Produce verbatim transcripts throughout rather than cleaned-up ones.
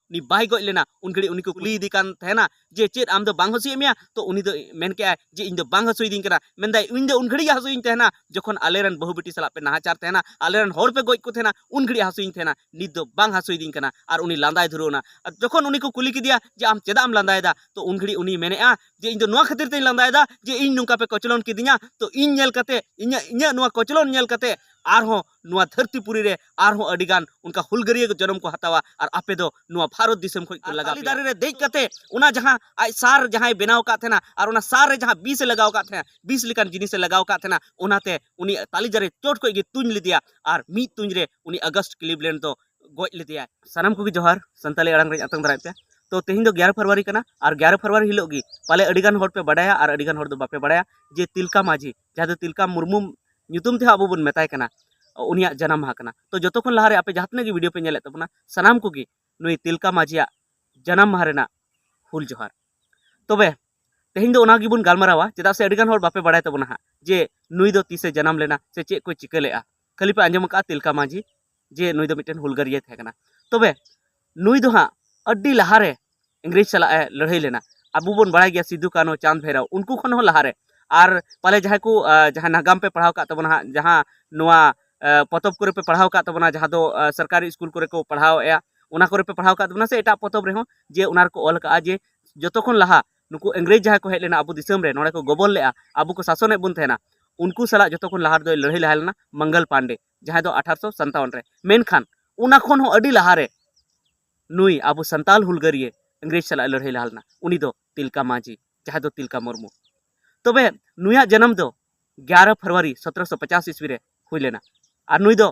ᱩᱱᱤ ᱵᱟᱭ ᱜᱚᱡ ᱞᱮᱱᱟ, ᱩᱱ ᱜᱷᱟᱹᱲᱤᱡ ᱩᱱᱤ ᱠᱚ ᱠᱩᱞᱤᱭᱮᱫᱮ ᱠᱟᱱ ᱛᱟᱦᱮᱱᱟ ᱡᱮ, "ᱪᱮᱫ ᱟᱢ ᱫᱚ ᱵᱟᱝ ᱦᱟᱹᱥᱩᱭᱮᱫ ᱢᱮᱭᱟ?" ᱛᱚ ᱩᱱᱤ ᱫᱚ ᱢᱮᱱ ᱠᱮᱜᱼᱟᱭ ᱡᱮ, "ᱤᱧ ᱫᱚ ᱵᱟᱝ ᱦᱟᱹᱥᱩᱭᱤᱫᱤᱧ ᱠᱟᱱᱟ, ᱢᱮᱱᱫᱟᱭ, ᱤᱧ ᱫᱚ ᱩᱱ ᱜᱷᱟᱹᱲᱤᱡ ᱜᱮ ᱦᱟᱹᱥᱩᱭᱤᱧ ᱛᱟᱦᱮᱱᱟ ᱡᱚᱠᱷᱚᱱ ᱟᱞᱮᱨᱮᱱ ᱵᱟᱹᱦᱩ ᱵᱤᱴᱤ ᱥᱟᱞᱟᱜ ᱯᱮ ᱱᱟᱦᱟᱪᱟᱨ ᱛᱟᱦᱮᱱᱟ, ᱟᱞᱮᱨᱮᱱ ᱦᱚᱲ ᱯᱮ ᱜᱚᱡ ᱠᱚ ᱛᱟᱦᱮᱱᱟ, ᱩᱱ ᱜᱷᱟᱹᱲᱤᱡ ᱦᱟᱹᱥᱩᱭᱤᱧ ᱛᱟᱦᱮᱱᱟ, ᱱᱤᱛ ᱫᱚ ᱵᱟᱝ ᱦᱟᱹᱥᱩᱭᱤᱫᱤᱧ ᱠᱟᱱᱟ᱾" ᱟᱨ ᱩᱱᱤ ᱞᱟᱸᱫᱟᱭ ᱫᱷᱩᱨᱟᱹᱣ ᱮᱱᱟ᱾ ᱟᱨ ᱡᱚᱠᱷᱚᱱ ᱩᱱᱤ ᱠᱚ ᱠᱩᱞᱤ ᱠᱮᱫᱮᱭᱟ ᱡᱮ, "ᱟᱢ ᱪᱮᱫᱟᱜ ᱮᱢ ᱞᱟᱸᱫᱟᱭᱮᱫᱟ?" ᱛᱚ ᱩᱱ ᱜᱷᱟᱹᱲᱤᱡ ᱩᱱᱤ ᱢᱮᱱᱮᱜᱼᱟ ᱡᱮ, "ᱤᱧ ᱫᱚ ᱱᱚᱣᱟ ᱠᱷᱟᱹᱛᱤᱨ ᱛᱮᱧ ᱞᱟᱸᱫᱟᱭᱮᱫᱟ ᱡᱮ ᱤᱧ ᱱᱚᱝᱠᱟ ᱯᱮ ᱠᱚᱪᱞᱚᱱ ᱠᱤᱫᱤᱧᱟ, ᱛᱚ ᱤᱧ ᱧᱮᱞ ᱠᱟᱛᱮ, ᱤᱧᱟᱹᱜ, ᱤᱧᱟᱹᱜ ᱱᱚᱣᱟ ᱠᱚᱪᱞᱚᱱ ᱧᱮᱞ ᱠᱟᱛᱮ ᱟᱨᱦᱚᱸ ᱱᱚᱣᱟ ᱫᱷᱟᱹᱨᱛᱤ ᱯᱩᱨᱤ ᱨᱮ ᱟᱨᱦᱚᱸ ᱟᱹᱰᱤ ᱜᱟᱱ ᱚᱱᱠᱟ ᱦᱩᱞᱜᱟᱹᱨᱤᱭᱟᱹ ᱠᱚ ᱡᱚᱱᱚᱢ ᱠᱚ ᱦᱟᱛᱟᱣᱟ, ᱟᱨ ᱟᱯᱮ ᱫᱚ ᱱᱚᱣᱟ ᱵᱷᱟᱨᱚᱛ ᱫᱤᱥᱚᱢ ᱠᱷᱚᱱ ᱠᱚ ᱞᱟᱜᱟ ᱯᱮᱭᱟ᱾" ᱛᱟᱞᱮ ᱫᱟᱨᱮ ᱨᱮ ᱫᱮᱡ ᱠᱟᱛᱮ ᱚᱱᱟ ᱡᱟᱦᱟᱸ ᱟᱡ ᱥᱟᱨ ᱡᱟᱦᱟᱸᱭ ᱵᱮᱱᱟᱣ ᱟᱠᱟᱫ ᱛᱟᱦᱮᱱᱟ, ᱟᱨ ᱚᱱᱟ ᱥᱟᱨ ᱨᱮ ᱡᱟᱦᱟᱸ ᱵᱤᱥ ᱮ ᱞᱟᱜᱟᱣ ᱟᱠᱟᱫ ᱛᱟᱦᱮᱱᱟ, ᱵᱤᱥ ᱞᱮᱠᱟᱱ ᱡᱤᱱᱤᱥ ᱮ ᱞᱟᱜᱟᱣ ᱟᱠᱟᱫ ᱛᱟᱦᱮᱱᱟ, ᱚᱱᱟᱛᱮ ᱩᱱᱤ ᱛᱟᱞᱮ ᱫᱟᱨᱮ ᱪᱚᱴ ᱠᱷᱚᱱ ᱜᱮ ᱛᱩᱧ ᱞᱮᱫᱮᱭᱟ, ᱟᱨ ᱢᱤᱫ ᱛᱩᱧ ᱨᱮ ᱩᱱᱤ ᱚᱜᱟᱥᱴ ᱠᱞᱤᱵᱞᱮᱱᱰ ᱫᱚ ᱜᱚᱡ ᱞᱮᱫᱮᱭᱟᱭ᱾ ᱥᱟᱱᱟᱢ ᱠᱚᱜᱮ ᱡᱚᱦᱟᱨ, ᱥᱟᱱᱛᱟᱞᱤ ᱟᱲᱟᱝ ᱨᱮᱧ ᱟᱛᱟᱝ ᱫᱟᱨᱟᱭᱮᱫ ᱯᱮᱭᱟ᱾ ᱛᱚ ᱛᱮᱦᱮᱧ ᱫᱚ ᱜᱮᱭᱟᱨᱚ ᱯᱷᱮᱵᱽᱨᱩᱣᱟᱨᱤ ᱠᱟᱱᱟ, ᱟᱨ ᱜᱮᱭᱟᱨᱚ ᱯᱷᱮᱵᱽᱨᱩᱣᱟᱨᱤ ᱦᱤᱞᱳᱜ ᱜᱮ ᱯᱟᱞᱮ ᱟᱹᱰᱤ ᱜᱟᱱ ᱦᱚᱲ ᱯᱮ ᱵᱟᱰᱟᱭᱟ ᱟᱨ ᱟᱹᱰᱤ ᱜᱟᱱ ᱦᱚᱲ ᱫᱚ ᱵᱟᱯᱮ ᱵᱟᱰᱟᱭᱟ ᱡᱮ ᱛᱤᱞᱠᱟ ᱢᱟᱹᱡᱷᱤ, ᱡᱟᱦᱟᱸ ᱫᱚ ᱛᱤᱞᱠᱟ ᱢᱩᱨᱢᱩ ᱧᱩᱛᱩᱢ ᱛᱮᱦᱚᱸ ᱟᱵᱚ ᱵᱚᱱ ᱢᱮᱛᱟᱭ ᱠᱟᱱᱟ, ᱩᱱᱤᱭᱟᱜ ᱡᱟᱱᱟᱢ ᱢᱟᱦᱟ ᱠᱟᱱᱟ᱾ ᱛᱚ ᱡᱚᱛᱚ ᱠᱷᱚᱱ ᱞᱟᱦᱟᱨᱮ ᱟᱯᱮ ᱡᱟᱦᱟᱸ ᱛᱤᱱᱟᱹᱜ ᱜᱮ ᱵᱷᱤᱰᱤᱭᱳ ᱯᱮ ᱧᱮᱞᱮᱫ ᱛᱟᱵᱚᱱᱟ, ᱥᱟᱱᱟᱢ ᱠᱚᱜᱮ ᱱᱩᱭ ᱛᱤᱞᱠᱟ ᱢᱟᱹᱡᱷᱤᱭᱟᱜ ᱡᱟᱱᱟᱢ ᱢᱟᱦᱟ ᱨᱮᱱᱟᱜ ᱦᱩᱞ ᱡᱚᱦᱟᱨ᱾ ᱛᱚᱵᱮ ᱛᱮᱦᱮᱧ ᱫᱚ ᱚᱱᱟ ᱜᱮᱵᱚᱱ ᱜᱟᱞᱢᱟᱨᱟᱣᱟ, ᱪᱮᱫᱟᱜ ᱥᱮ ᱟᱹᱰᱤ ᱜᱟᱱ ᱦᱚᱲ ᱵᱟᱯᱮ ᱵᱟᱲᱟᱭ ᱛᱟᱵᱚᱱᱟ ᱦᱟᱸᱜ ᱡᱮ ᱱᱩᱭ ᱫᱚ ᱛᱤᱥᱮ ᱡᱟᱱᱟᱢ ᱞᱮᱱᱟ ᱥᱮ ᱪᱮᱫ ᱠᱚᱭ ᱪᱤᱠᱟᱹ ᱞᱮᱜᱼᱟ᱾ ᱠᱷᱟᱹᱞᱤ ᱯᱮ ᱟᱸᱡᱚᱢ ᱟᱠᱟᱫᱼᱟ ᱛᱤᱞᱠᱟ ᱢᱟᱹᱡᱷᱤ, ᱡᱮ ᱱᱩᱭ ᱫᱚ ᱢᱤᱫᱴᱮᱱ ᱦᱩᱞᱜᱟᱹᱨᱤᱭᱟᱹ ᱛᱟᱦᱮᱸ ᱠᱟᱱᱟ᱾ ᱛᱚᱵᱮ ᱱᱩᱭ ᱫᱚ ᱦᱟᱸᱜ ᱟᱹᱰᱤ ᱞᱟᱦᱟᱨᱮ ᱤᱝᱨᱮᱡᱽ ᱥᱟᱞᱟᱜ ᱮ ᱞᱟᱹᱲᱦᱟᱹᱭ ᱞᱮᱱᱟ᱾ ᱟᱵᱚ ᱵᱚᱱ ᱵᱟᱲᱟᱭ ᱜᱮᱭᱟ ᱥᱤᱫᱩ, ᱠᱟᱹᱱᱦᱩ, ᱪᱟᱸᱫᱽ, ᱵᱷᱟᱭᱨᱚ, ᱩᱱᱠᱩ ᱠᱷᱚᱱ ᱦᱚᱸ ᱞᱟᱦᱟᱨᱮ᱾ ᱟᱨ ᱯᱟᱞᱮ ᱡᱟᱦᱟᱸᱭ ᱠᱚ, ᱟᱸ, ᱡᱟᱦᱟᱸ ᱱᱟᱜᱟᱢ ᱯᱮ ᱯᱟᱲᱦᱟᱣ ᱠᱟᱜ ᱛᱟᱵᱚᱱᱟ ᱦᱟᱸᱜ, ᱡᱟᱦᱟᱸ ᱱᱚᱣᱟ, ᱟᱸ, ᱯᱚᱛᱚᱵ ᱠᱚᱨᱮ ᱯᱮ ᱯᱟᱲᱦᱟᱣ ᱠᱟᱜ ᱛᱟᱵᱚᱱᱟ, ᱡᱟᱦᱟᱸ ᱫᱚ, ᱟᱸ, ᱥᱚᱨᱠᱟᱨᱤ ᱥᱠᱩᱞ ᱠᱚᱨᱮ ᱠᱚ ᱯᱟᱲᱦᱟᱣᱮᱫᱼᱟ, ᱚᱱᱟ ᱠᱚᱨᱮ ᱯᱮ ᱯᱟᱲᱦᱟᱣ ᱠᱟᱜ ᱛᱟᱵᱚᱱᱟ ᱥᱮ ᱮᱴᱟᱜ ᱯᱚᱛᱚᱵ ᱨᱮᱦᱚᱸ, ᱡᱮ ᱚᱱᱟ ᱨᱮᱠᱚ ᱚᱞ ᱟᱠᱟᱜᱼᱟ ᱡᱮ ᱡᱚᱛᱚ ᱠᱷᱚᱱ ᱞᱟᱦᱟ ᱱᱩᱠᱩ ᱤᱝᱨᱮᱡᱽ ᱡᱟᱦᱟᱸᱭ ᱠᱚ ᱦᱮᱡ ᱞᱮᱱᱟ ᱟᱵᱚ ᱫᱤᱥᱚᱢ ᱨᱮ, ᱱᱚᱰᱮ ᱠᱚ ᱜᱚᱵᱚᱞ ᱞᱮᱜᱼᱟ, ᱟᱵᱚ ᱠᱚ ᱥᱟᱥᱚᱱᱮᱫ ᱵᱚᱱ ᱛᱟᱦᱮᱱᱟ, ᱩᱱᱠᱩ ᱥᱟᱞᱟᱜ ᱡᱚᱛᱚ ᱠᱷᱚᱱ ᱞᱟᱦᱟ ᱨᱮᱫᱚᱭ ᱞᱟᱹᱲᱦᱟᱹᱭ ᱞᱟᱦᱟ ᱞᱮᱱᱟ ᱢᱚᱝᱜᱚᱞ ᱯᱟᱱᱰᱮ, ᱡᱟᱦᱟᱸᱭ ᱫᱚ ᱟᱴᱷᱟᱨᱚᱥᱚ ᱥᱟᱱᱛᱟᱣᱚᱱ ᱨᱮ᱾ ᱢᱮᱱᱠᱷᱟᱱ ᱚᱱᱟ ᱠᱷᱚᱱ ᱦᱚᱸ ᱟᱹᱰᱤ ᱞᱟᱦᱟᱨᱮ ᱱᱩᱭ ᱟᱵᱚ ᱥᱟᱱᱛᱟᱞ ᱦᱩᱞᱜᱟᱹᱨᱤᱭᱟᱹ ᱤᱝᱨᱮᱡᱽ ᱥᱟᱞᱟᱜ ᱞᱟᱹᱲᱦᱟᱹᱭ ᱞᱟᱦᱟ ᱞᱮᱱᱟ, ᱩᱱᱤ ᱫᱚ ᱛᱤᱞᱠᱟ ᱢᱟᱹᱡᱷᱤ, ᱡᱟᱦᱟᱸᱭ ᱫᱚ ᱛᱤᱞᱠᱟ ᱢᱩᱨᱢᱩ᱾ ᱛᱚᱵᱮ ᱱᱩᱭᱟᱜ ᱡᱟᱱᱟᱢ ᱫᱚ ᱜᱮᱭᱟᱨᱚ ᱯᱷᱮᱵᱽᱨᱩᱣᱟᱨᱤ ᱥᱚᱛᱨᱚᱥᱚ ᱯᱚᱪᱟᱥ ᱤᱥᱣᱤ ᱨᱮ ᱦᱩᱭ ᱞᱮᱱᱟ᱾ ᱟᱨ ᱱᱩᱭ ᱫᱚ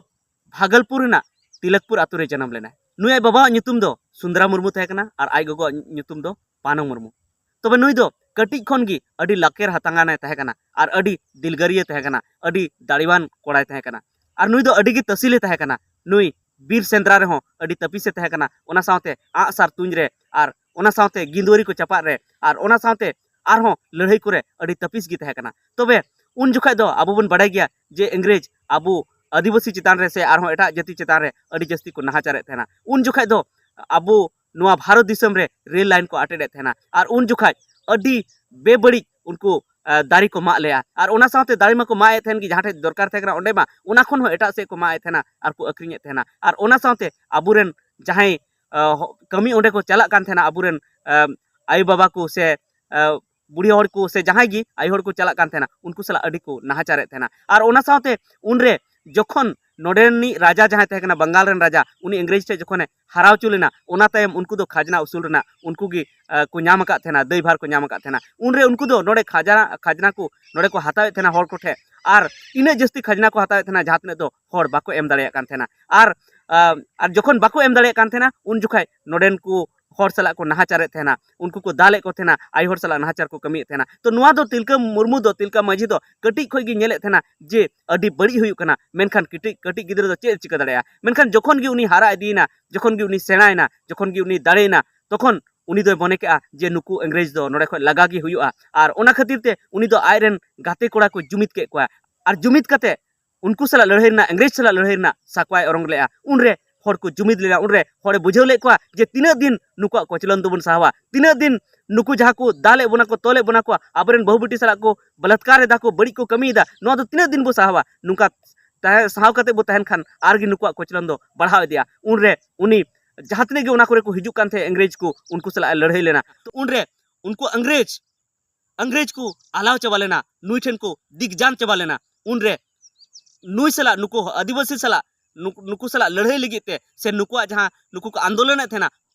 ᱵᱷᱟᱜᱚᱞᱯᱩᱨ ᱨᱮᱱᱟᱜ ᱛᱤᱞᱚᱠᱯᱩᱨ ᱟᱛᱳ ᱨᱮ ᱡᱟᱱᱟᱢ ᱞᱮᱱᱟᱭ᱾ ᱱᱩᱭ ᱟᱡ ᱵᱟᱵᱟᱣᱟᱜ ᱧᱩᱛᱩᱢ ᱫᱚ ᱥᱩᱱᱫᱽᱨᱟ ᱢᱩᱨᱢᱩ ᱛᱟᱦᱮᱸ ᱠᱟᱱᱟ ᱟᱨ ᱟᱡ ᱜᱚᱜᱚᱣᱟᱜ ᱧᱩᱛᱩᱢ ᱫᱚ ᱯᱟᱱᱚ ᱢᱩᱨᱢᱩ᱾ ᱛᱚᱵᱮ ᱱᱩᱭ ᱫᱚ ᱠᱟᱹᱴᱤᱡ ᱠᱷᱚᱱ ᱜᱮ ᱟᱹᱰᱤ ᱞᱟᱠᱮᱨ ᱦᱟᱛᱟᱝᱟᱱᱮ ᱛᱟᱦᱮᱸ ᱠᱟᱱᱟ ᱟᱨ ᱟᱹᱰᱤ ᱫᱤᱞᱜᱟᱹᱨᱤᱭᱟᱹ ᱛᱟᱦᱮᱸ ᱠᱟᱱᱟ, ᱟᱹᱰᱤ ᱫᱟᱲᱮᱣᱟᱱ ᱠᱚᱲᱟᱭ ᱛᱟᱦᱮᱸ ᱠᱟᱱᱟ᱾ ᱟᱨ ᱱᱩᱭ ᱫᱚ ᱟᱹᱰᱤ ᱜᱮ ᱛᱟᱹᱥᱤᱞᱮ ᱛᱟᱦᱮᱸ ᱠᱟᱱᱟ᱾ ᱱᱩᱭ ᱵᱤᱨ ᱥᱮᱸᱫᱽᱨᱟ ᱨᱮᱦᱚᱸ ᱟᱹᱰᱤ ᱛᱟᱹᱯᱤᱥᱮ ᱛᱟᱦᱮᱸ ᱠᱟᱱᱟ, ᱚᱱᱟ ᱥᱟᱶᱛᱮ ᱟᱸᱜ ᱥᱟᱨ ᱛᱩᱧ ᱨᱮ, ᱟᱨ ᱚᱱᱟ ᱥᱟᱶᱛᱮ ᱜᱤᱸᱫᱩᱣᱟᱹᱨᱤ ᱠᱚ ᱪᱟᱯᱟᱫ ᱨᱮ, ᱟᱨ ᱚᱱᱟ ᱥᱟᱶᱛᱮ ᱟᱨᱦᱚᱸ ᱞᱟᱹᱲᱦᱟᱹᱭ ᱠᱚᱨᱮ ᱟᱹᱰᱤ ᱛᱟᱹᱯᱤᱥ ᱜᱮ ᱛᱟᱦᱮᱸ ᱠᱟᱱᱟ᱾ ᱛᱚᱵᱮ ᱩᱱ ᱡᱚᱠᱷᱟᱡ ᱫᱚ ᱟᱵᱚ ᱵᱚᱱ ᱵᱟᱰᱟᱭ ᱜᱮᱭᱟ ᱡᱮ ᱤᱝᱨᱮᱡᱽ ᱟᱵᱚ ᱟᱹᱫᱤᱵᱟᱹᱥᱤ ᱪᱮᱛᱟᱱ ᱨᱮ ᱥᱮ ᱟᱨᱦᱚᱸ ᱮᱴᱟᱜ ᱡᱟᱹᱛᱤ ᱪᱮᱛᱟᱱ ᱨᱮ ᱟᱹᱰᱤ ᱡᱟᱹᱥᱛᱤ ᱠᱚ ᱱᱟᱦᱟᱪᱟᱨᱮᱫ ᱛᱟᱦᱮᱱᱟ᱾ ᱩᱱ ᱡᱚᱠᱷᱟᱡ ᱫᱚ ᱟᱵᱚ ᱱᱚᱣᱟ ᱵᱷᱟᱨᱚᱛ ᱫᱤᱥᱚᱢ ᱨᱮ ᱨᱮᱞ ᱞᱟᱭᱤᱱ ᱠᱚ ᱟᱴᱮᱫ ᱮᱫ ᱛᱟᱦᱮᱱᱟ᱾ ᱟᱨ ᱩᱱ ᱡᱚᱠᱷᱟᱡ ᱟᱹᱰᱤ ᱵᱮᱵᱟᱹᱲᱤᱡ ᱩᱱᱠᱩ ᱫᱟᱨᱮ ᱠᱚ ᱢᱟᱜ ᱞᱮᱜᱼᱟ᱾ ᱟᱨ ᱚᱱᱟ ᱥᱟᱶᱛᱮ ᱫᱟᱨᱮ ᱢᱟᱠᱚ ᱢᱟᱜ ᱮᱫ ᱛᱟᱦᱮᱱ ᱜᱮ, ᱡᱟᱦᱟᱸ ᱴᱷᱮᱡ ᱫᱚᱨᱠᱟᱨ ᱛᱟᱦᱮᱸ ᱠᱟᱱᱟ ᱚᱸᱰᱮ ᱢᱟ, ᱚᱱᱟ ᱠᱷᱚᱱ ᱦᱚᱸ ᱮᱴᱟᱜ ᱥᱮᱫ ᱠᱚ ᱢᱟᱜ ᱮᱫ ᱛᱟᱦᱮᱱᱟ ᱟᱨ ᱠᱚ ᱟᱹᱠᱷᱨᱤᱧᱮᱫ ᱛᱟᱦᱮᱱᱟ᱾ ᱟᱨ ᱚᱱᱟ ᱥᱟᱶᱛᱮ ᱟᱵᱚᱨᱮᱱ ᱡᱟᱦᱟᱸᱭ ᱠᱟᱹᱢᱤ ᱚᱸᱰᱮ ᱠᱚ ᱪᱟᱞᱟᱜ ᱠᱟᱱ ᱛᱟᱦᱮᱱᱟ, ᱟᱵᱚᱨᱮᱱ ᱟᱭᱳᱼᱵᱟᱵᱟ ᱠᱚ ᱥᱮ ᱵᱩᱲᱦᱤ ᱦᱚᱲ ᱠᱚ ᱥᱮ ᱡᱟᱦᱟᱸᱭ ᱜᱮ ᱟᱭᱳ ᱦᱚᱲ ᱠᱚ ᱪᱟᱞᱟᱜ ᱠᱟᱱ ᱛᱟᱦᱮᱱᱟ, ᱩᱱᱠᱩ ᱥᱟᱞᱟᱜ ᱟᱹᱰᱤ ᱠᱚ ᱱᱟᱦᱟᱪᱟᱨᱮᱫ ᱛᱟᱦᱮᱱᱟ᱾ ᱟᱨ ᱚᱱᱟ ᱥᱟᱶᱛᱮ ᱩᱱᱨᱮ ᱡᱚᱠᱷᱚᱱ ᱱᱚᱰᱮ ᱨᱤᱱᱤᱡ ᱨᱟᱡᱟ ᱡᱟᱦᱟᱸᱭ ᱛᱟᱦᱮᱸ ᱠᱟᱱᱟ, ᱵᱟᱝᱜᱟᱞ ᱨᱮᱱ ᱨᱟᱡᱟ, ᱩᱱᱤ ᱤᱝᱨᱮᱡᱽ ᱴᱷᱮᱡ ᱡᱚᱠᱷᱚᱱᱮ ᱦᱟᱨᱟ ᱦᱚᱪᱚ ᱞᱮᱱᱟ, ᱚᱱᱟ ᱛᱟᱭᱚᱢ ᱩᱱᱠᱩ ᱫᱚ ᱠᱷᱟᱡᱽᱱᱟ ᱩᱥᱩᱞ ᱨᱮᱱᱟᱜ ᱩᱱᱠᱩ ᱜᱮ ᱠᱚ ᱧᱟᱢ ᱟᱠᱟᱫ ᱛᱟᱦᱮᱱᱟ, ᱫᱟᱹᱭᱵᱷᱟᱨ ᱠᱚ ᱧᱟᱢ ᱟᱠᱟᱫ ᱛᱟᱦᱮᱱᱟ᱾ ᱩᱱᱨᱮ ᱩᱱᱠᱩ ᱫᱚ ᱱᱚᱰᱮ ᱠᱷᱟᱡᱽᱱᱟ ᱠᱷᱟᱡᱽᱱᱟ ᱠᱚ ᱱᱚᱰᱮ ᱠᱚ ᱦᱟᱛᱟᱣᱮᱫ ᱛᱟᱦᱮᱱᱟ ᱦᱚᱲ ᱠᱚᱴᱷᱮᱱ, ᱟᱨ ᱤᱱᱟᱹᱜ ᱡᱟᱹᱥᱛᱤ ᱠᱷᱟᱡᱽᱱᱟ ᱠᱚ ᱦᱟᱛᱟᱣᱮᱫ ᱛᱟᱦᱮᱱᱟ ᱡᱟᱦᱟᱸ ᱛᱤᱱᱟᱹᱜ ᱫᱚ ᱦᱚᱲ ᱵᱟᱠᱚ ᱮᱢ ᱫᱟᱲᱮᱭᱟᱜ ᱠᱟᱱ ᱛᱟᱦᱮᱱᱟ᱾ ᱟᱨ ᱟᱨ ᱡᱚᱠᱷᱚᱱ ᱵᱟᱠᱚ ᱮᱢ ᱫᱟᱲᱮᱭᱟᱜ ᱠᱟᱱ ᱛᱟᱦᱮᱱᱟ, ᱩᱱ ᱡᱚᱠᱷᱟᱡ ᱱᱚᱰᱮᱱ ᱠᱚ ᱦᱚᱲ ᱥᱟᱞᱟᱜ ᱠᱚ ᱱᱟᱦᱟᱪᱟᱨᱮᱫ ᱛᱟᱦᱮᱱᱟ, ᱩᱱᱠᱩ ᱠᱚ ᱫᱟᱞᱮᱫ ᱠᱚ ᱛᱟᱦᱮᱱᱟ, ᱟᱭᱳ ᱦᱚᱲ ᱥᱟᱞᱟᱜ ᱱᱟᱦᱟᱪᱟᱨ ᱠᱚ ᱠᱟᱹᱢᱤᱭᱮᱫ ᱛᱟᱦᱮᱱᱟ᱾ ᱛᱚ ᱱᱚᱣᱟ ᱫᱚ ᱛᱤᱞᱠᱟᱹ ᱢᱩᱨᱢᱩ ᱫᱚ, ᱛᱤᱞᱠᱟ ᱢᱟᱹᱡᱷᱤ ᱫᱚ ᱠᱟᱹᱴᱤᱡ ᱠᱷᱚᱡ ᱜᱮ ᱧᱮᱞᱮᱫ ᱛᱟᱦᱮᱱᱟ ᱡᱮ ᱟᱹᱰᱤ ᱵᱟᱹᱲᱤᱡ ᱦᱩᱭᱩᱜ ᱠᱟᱱᱟ, ᱢᱮᱱᱠᱷᱟᱱ ᱠᱟᱹᱴᱤᱡ ᱠᱟᱹᱴᱤᱡ ᱜᱤᱫᱽᱨᱟᱹ ᱫᱚ ᱪᱮᱫ ᱮ ᱪᱤᱠᱟᱹ ᱫᱟᱲᱮᱭᱟᱜᱼᱟ? ᱢᱮᱱᱠᱷᱟᱱ ᱡᱚᱠᱷᱚᱱ ᱜᱮ ᱩᱱᱤ ᱦᱟᱨᱟ ᱤᱫᱤᱭᱮᱱᱟ, ᱡᱚᱠᱷᱚᱱ ᱜᱮ ᱩᱱᱤ ᱥᱮᱬᱟᱭᱮᱱᱟ, ᱡᱚᱠᱷᱚᱱ ᱜᱮ ᱩᱱᱤ ᱫᱟᱲᱮᱭᱮᱱᱟ, ᱛᱚᱠᱷᱚᱱ ᱩᱱᱤ ᱫᱚᱭ ᱢᱚᱱᱮ ᱠᱮᱜᱼᱟ ᱡᱮ ᱱᱩᱠᱩ ᱤᱝᱨᱮᱡᱽ ᱫᱚ ᱱᱚᱰᱮ ᱠᱷᱚᱡ ᱞᱟᱜᱟ ᱜᱮ ᱦᱩᱭᱩᱜᱼᱟ᱾ ᱟᱨ ᱚᱱᱟ ᱠᱷᱟᱹᱛᱤᱨ ᱛᱮ ᱩᱱᱤ ᱫᱚ ᱟᱡᱨᱮᱱ ᱜᱟᱛᱮ ᱠᱚᱲᱟ ᱠᱚ ᱡᱩᱢᱤᱫ ᱠᱮᱫ ᱠᱚᱣᱟ᱾ ᱟᱨ ᱡᱩᱢᱤᱫ ᱠᱟᱛᱮ ᱩᱱᱠᱩ ᱥᱟᱞᱟᱜ ᱞᱟᱹᱲᱦᱟᱹᱭ ᱨᱮᱱᱟᱜ, ᱤᱝᱨᱮᱡᱽ ᱥᱟᱞᱟᱜ ᱞᱟᱹᱲᱦᱟᱹᱭ ᱨᱮᱱᱟᱜ ᱥᱟᱠᱣᱟᱭ ᱚᱨᱚᱝ ᱞᱮᱜᱼᱟ᱾ ᱩᱱᱨᱮ ᱦᱚᱲ ᱠᱚ ᱡᱩᱢᱤᱫ ᱞᱮᱱᱟ, ᱩᱱᱨᱮ ᱦᱚᱲᱮ ᱵᱩᱡᱷᱟᱹᱣ ᱞᱮᱫ ᱠᱚᱣᱟ ᱡᱮ ᱛᱤᱱᱟᱹᱜ ᱫᱤᱱ ᱱᱩᱠᱩᱣᱟᱜ ᱠᱚᱪᱞᱚᱱ ᱫᱚᱵᱚᱱ ᱥᱟᱦᱟᱣᱟ, ᱛᱤᱱᱟᱹᱜ ᱫᱤᱱ ᱱᱩᱠᱩ ᱡᱟᱦᱟᱸ ᱠᱚ ᱫᱟᱞᱮᱫ ᱵᱚᱱᱟ ᱠᱚ, ᱛᱚᱞᱮᱫ ᱵᱚᱱᱟ ᱠᱚ, ᱟᱵᱚᱨᱮᱱ ᱵᱟᱹᱦᱩ ᱵᱤᱴᱤ ᱥᱟᱞᱟᱜ ᱠᱚ ᱵᱟᱞᱟᱛᱠᱟᱨ ᱮᱫᱟ ᱠᱚ, ᱵᱟᱹᱲᱤᱡ ᱠᱚ ᱠᱟᱹᱢᱤᱭᱮᱫᱟ, ᱱᱚᱣᱟ ᱫᱚ ᱛᱤᱱᱟᱹᱜ ᱫᱤᱱ ᱵᱚ ᱥᱟᱦᱟᱣᱟ? ᱱᱚᱝᱠᱟ ᱛᱟᱦᱮᱸ, ᱥᱟᱦᱟᱣ ᱠᱟᱛᱮ ᱵᱚ ᱛᱟᱦᱮᱱ ᱠᱷᱟᱱ ᱟᱨᱜᱮ ᱱᱩᱠᱩᱣᱟᱜ ᱠᱚᱪᱞᱚᱱ ᱫᱚ ᱵᱟᱲᱦᱟᱣ ᱤᱫᱤᱜᱼᱟ᱾ ᱩᱱᱨᱮ ᱩᱱᱤ ᱡᱟᱦᱟᱸ ᱛᱤᱱᱟᱹᱜ ᱜᱮ ᱚᱱᱟ ᱠᱚᱨᱮ ᱠᱚ ᱦᱤᱡᱩᱜ ᱠᱟᱱ ᱛᱟᱦᱮᱸ, ᱤᱝᱨᱮᱡᱽ ᱠᱚ, ᱩᱱᱠᱩ ᱥᱟᱞᱟᱜ ᱮ ᱞᱟᱹᱲᱦᱟᱹᱭ ᱞᱮᱱᱟ᱾ ᱛᱚ ᱩᱱᱨᱮ ᱩᱱᱠᱩ ᱤᱝᱨᱮᱡᱽ ᱤᱝᱨᱮᱡᱽ ᱠᱚ ᱟᱞᱟᱣ ᱪᱟᱵᱟ ᱞᱮᱱᱟ, ᱱᱩᱭ ᱴᱷᱮᱱ ᱠᱚ ᱫᱤᱜᱽᱡᱟᱱ ᱪᱟᱵᱟ ᱞᱮᱱᱟ᱾ ᱩᱱᱨᱮ ᱱᱩᱭ ᱥᱟᱞᱟᱜ, ᱱᱩᱠᱩ ᱟᱹᱫᱤᱵᱟᱹᱥᱤ ᱥᱟᱞᱟᱜ, ᱱᱩᱠᱩ, ᱱᱩᱠᱩ ᱥᱟᱞᱟᱜ ᱞᱟᱹᱲᱦᱟᱹᱭ ᱞᱟᱹᱜᱤᱫ ᱛᱮ ᱥᱮ ᱱᱩᱠᱩᱣᱟᱜ ᱡᱟᱦᱟᱸ ᱱᱩᱠᱩ ᱠᱚ ᱟᱱᱫᱳᱞᱚᱱᱮᱫ ᱛᱟᱦᱮᱱᱟ,